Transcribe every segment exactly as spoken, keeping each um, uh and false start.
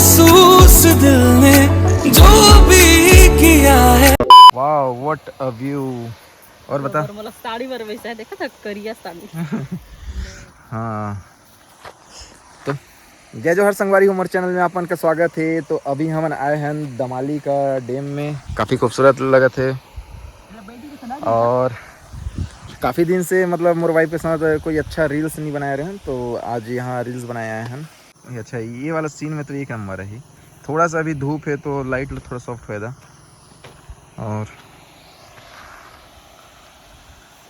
महसूस दिल ने जो भी किया है। Wow, what a view. और बता. और मतलब साड़ी बर वैसा है, देखा था करिया साड़ी. हाँ, तो जय जोहार संगवारी हो, मोर चैनल में आपन का स्वागत है। तो अभी हमन आए हैं दमाली का डैम में, काफ़ी खूबसूरत लगत है। और काफ़ी दिन से मतलब मोर वाइफ के साथ कोई अच्छा रील्स नहीं बनाए रहे हैं, तो आज यहाँ रील्स बनाए आए हैं। ये अच्छा, ये वाला सीन में तो एक नंबर है ही। थोड़ा सा अभी धूप है तो लाइट थोड़ा सॉफ्ट होएगा। और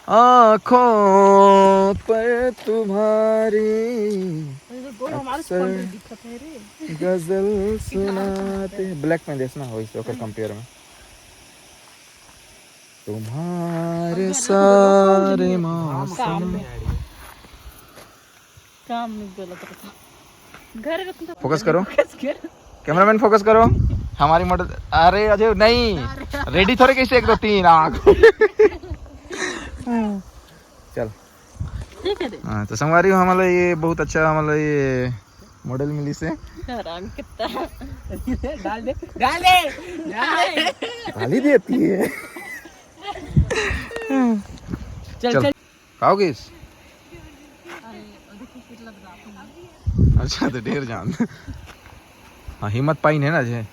आँखों पर तुम्हारी गोड़ हमारे अक्सर कौन दिखत है रे? गजल सुनाते हैं। ब्लैक में देखना हो इसे ओकर कंपेयर में। तुम्हारे सारे मौसम. काम में काम में गलत रहता. घर रखता. फोकस करो, कैमरामैन फोकस करो. हमारी मॉडल, अरे अजय नहीं, रेडी थोड़े कैसे एक दो तीन आग. चल. ठीक है रे. हाँ, तो संगवारी हो, हमला ये बहुत अच्छा, हमला ये मॉडल मिली से. हराम कितना. डाल दे, डाल दे, डाल दे. गाली देती है. चल चल. चल. खाओगे इस? अच्छा, तो ढेर जान. हाँ, हिम्मत पाइन है ना अजय.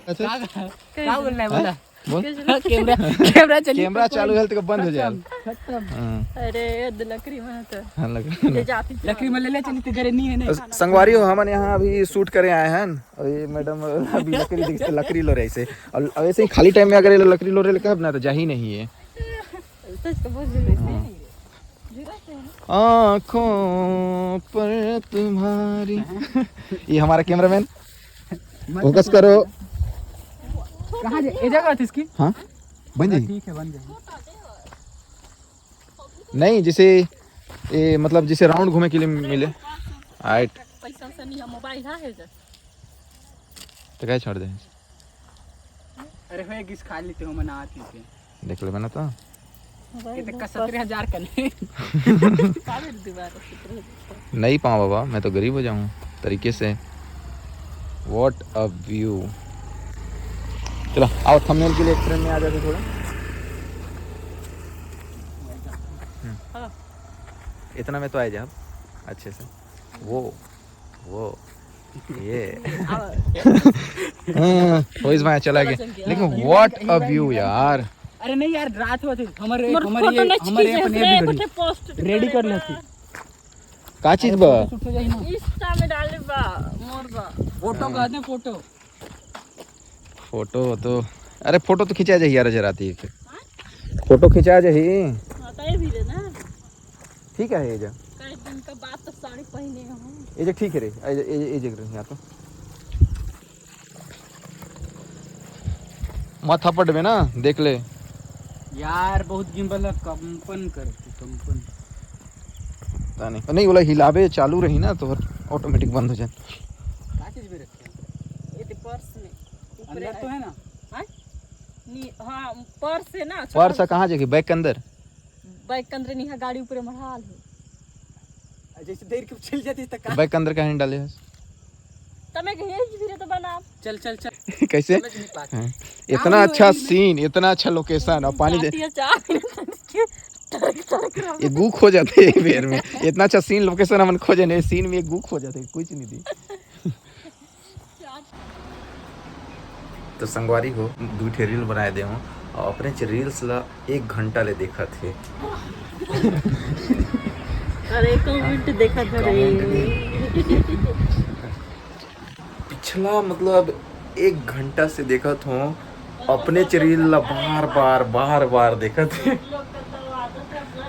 का का बोलना है बोला. बोल. कैमरा, कैमरा चलिए. कैमरा चालू है तो बंद हो जाए. खत्म. हाँ, अरे ये लकड़ी में तो हाँ, लग. ये जाती थी. लकड़ी में ले ले चली तो घरे नहीं है ना. संगवारी हो, हमन यहाँ अभी शूट करे आए हैं और ये मैडम अभी लकड़ी दिखते, लकड़ी लो रहे से. और ऐसे ही खाली टाइम में अगर ये लोग लकड़ी लो रहे कहब ना तो जा ही नहीं है. तो इसको बहुत जरूरत है. आँखों पर तुम्हारी. ये हमारा कैमरामैन, फोकस करो. कहाँ जे ए जगह थी इसकी? हाँ, बन जाएगी. ठीक है, बन जाएगी. नहीं, जैसे ये मतलब जैसे राउंड घूमे के लिए मिले. राइट. पैसा से नहीं है, मोबाइल है, है इधर. तो क्या छोड़ दे. अरे होए गिस खा लेते हो, मना आती थे. देख ले मैंने तो. ये तो का सत्रह हजार का नहीं. काले दीवार से इधर. नहीं पाऊँ बाबा, मैं तो गरीब हो जाऊँ तरीके से. What a view. चलो आओ, थंबनेल के लिए एक फ्रेम में आ जाते थोड़ा. हम्म. हाँ. इतना में तो आ जाए अच्छे से. वो वो ये और हाँ, वही मैं चला गया. लेकिन what a view यार. अरे नहीं यार, रात होते हमारे मोर हमारे फोटो ये- नहीं हमारे खींचे अपने रे, भी कुछ पोस्ट रेडी कर लेती. का चीज बा? शूट हो जाए ना. इंस्टा में डाले बा, मोर बा. फोटो का दे फोटो. फोटो तो, अरे फोटो तो खिंचा जाही यार, जरा आती है. फोटो खिंचा जाही. हाँ, तो ये भी रे ना. ठीक है, ये जा. कई दिन का बाद तो साड़ी पहने हूँ. ये जे ठीक है रे, ये जे, ये जे, ये जे रही यहाँ तो. मत थपड़ में ना, देख ले. यार बहुत गिम्बल है, कंपन करती कंपन. पता नहीं, नहीं, बोला हिलावे चालू रही ना तो ऑटोमेटिक बंद हो जाए. का चीज में रखे हैं? ये तो पर्स में. ऊपरे अंदर तो है ना? हाँ? नी, हाँ, पर्स है ना. पर्स कहाँ जाके? बैग के अंदर. बैग के अंदर नहीं है, गाड़ी ऊपर मढ़ाल है. जैसे देर के चल जाती तो का? बैग के अंदर कहाँ डाले है? तमे कहीं यही भी रे तो बना. चल चल चल. कैसे? समझ नहीं पाता. हाँ. इतना अच्छा सीन, इतना अच्छा लोकेशन और पानी दे. चाटी है, चाह पीने के टरक टरक रहा. ये गू खो जाते हैं पैर में. इतना अच्छा सीन लोकेशन हमन खोजे नहीं, सीन में ये गू खो जाते, कुछ नहीं दी. तो संगवारी हो, दू ठे रील बनाए दे हूँ और अपने च रील्स ला एक घंटा ले देखत हे. अरे कमेंट देखा था रे. कमेंट नहीं. पिछला मतलब एक घंटा से देखत हूँ, अपने च रील ला बार बार बार बार देखत हे.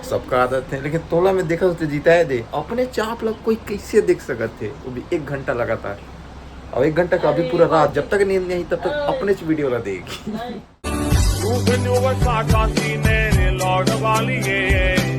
सबका आदत है, लेकिन तोला में देखत होते जिताए दे, अपने चाप ला कोई कैसे देख सकत हे, वो भी एक घंटा लगातार. और एक घंटा का अभी पूरा रात जब तक नींद नहीं तब तक अपने च वीडियो ला देख. Moving over Saga Cine, Lord Valley, yeah.